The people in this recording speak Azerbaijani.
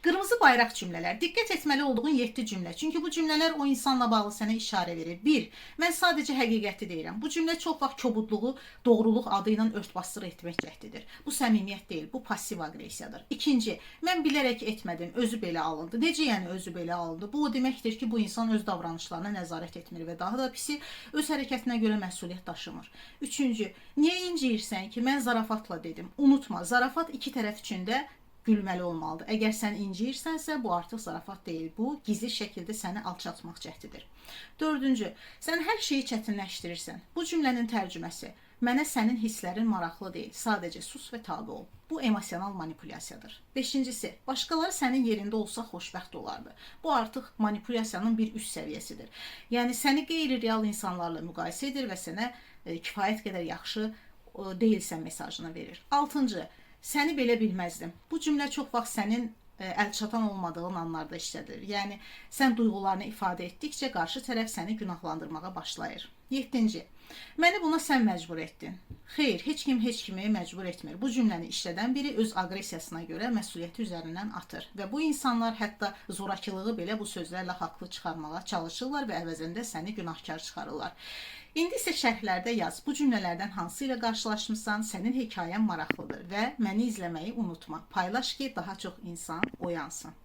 Qırmızı bayraq cümlələr. Diqqət etməli olduğun 7 cümlə. Çünki bu cümlələr o insanla bağlı sənə işarə verir. 1. Mən sadəcə həqiqəti deyirəm. Bu cümlə çox vaxt kobudluğu doğruluq adı ilə ört-basdır etmək cəhdidir. Bu səmimiyyət deyil, bu passiv aqressiyadır. İkinci, mən bilərək etmədim, özü belə alındı. Necə yəni özü belə alındı? Bu o deməkdir ki, bu insan öz davranışlarına nəzarət etmir və daha da pisi öz hərəkətinə görə məsuliyyət daşımır. Üçüncü, niyə inciyirsən ki? Mən zarafatla dedim. Unutma, zarafat iki tərəf üçün də gülməli olmalıdır. Əgər sən inciyirsənsə, bu artıq zarafat deyil. Bu gizli şəkildə səni alçaltmaq cəhdidir. Dördüncü, sən hər şeyi çətinləşdirirsən. Bu cümlənin tərcüməsi: Mənə sənin hisslərin maraqlı deyil. Sadəcə sus və tabe ol. Bu emosional manipulyasiyadır. Beşincisi, başqaları sənin yerində olsa xoşbəxt olardı. Bu artıq manipulyasiyanın bir üst səviyyəsidir. Yəni səni qeyri-real insanlarla müqayisə edir və sənə kifayət qədər yaxşı deyilsən mesajını verir. Altıncı, səni belə bilməzdim. Bu cümlə çox vaxt sənin əlçatan olmadığın anlarda işlədilir. Yəni sən duyğularını ifadə etdikcə qarşı tərəf səni günahlandırmağa başlayır. 7-ci. Məni buna sən məcbur etdin. Xeyr, heç kim heç kimi məcbur etmir. Bu cümləni işlədən biri öz aqressiyasına görə məsuliyyəti üzərindən atır və bu insanlar hətta zorakılığı belə bu sözlərlə haqlı çıxarmağa çalışırlar və əvəzində səni günahkar çıxarırlar. İndi isə şərhlərdə yaz. Bu cümlələrdən hansı ilə qarşılaşmısan? Sənin hekayən maraqlıdır və məni izləməyi unutma. Paylaş ki, daha çox insan oyansın.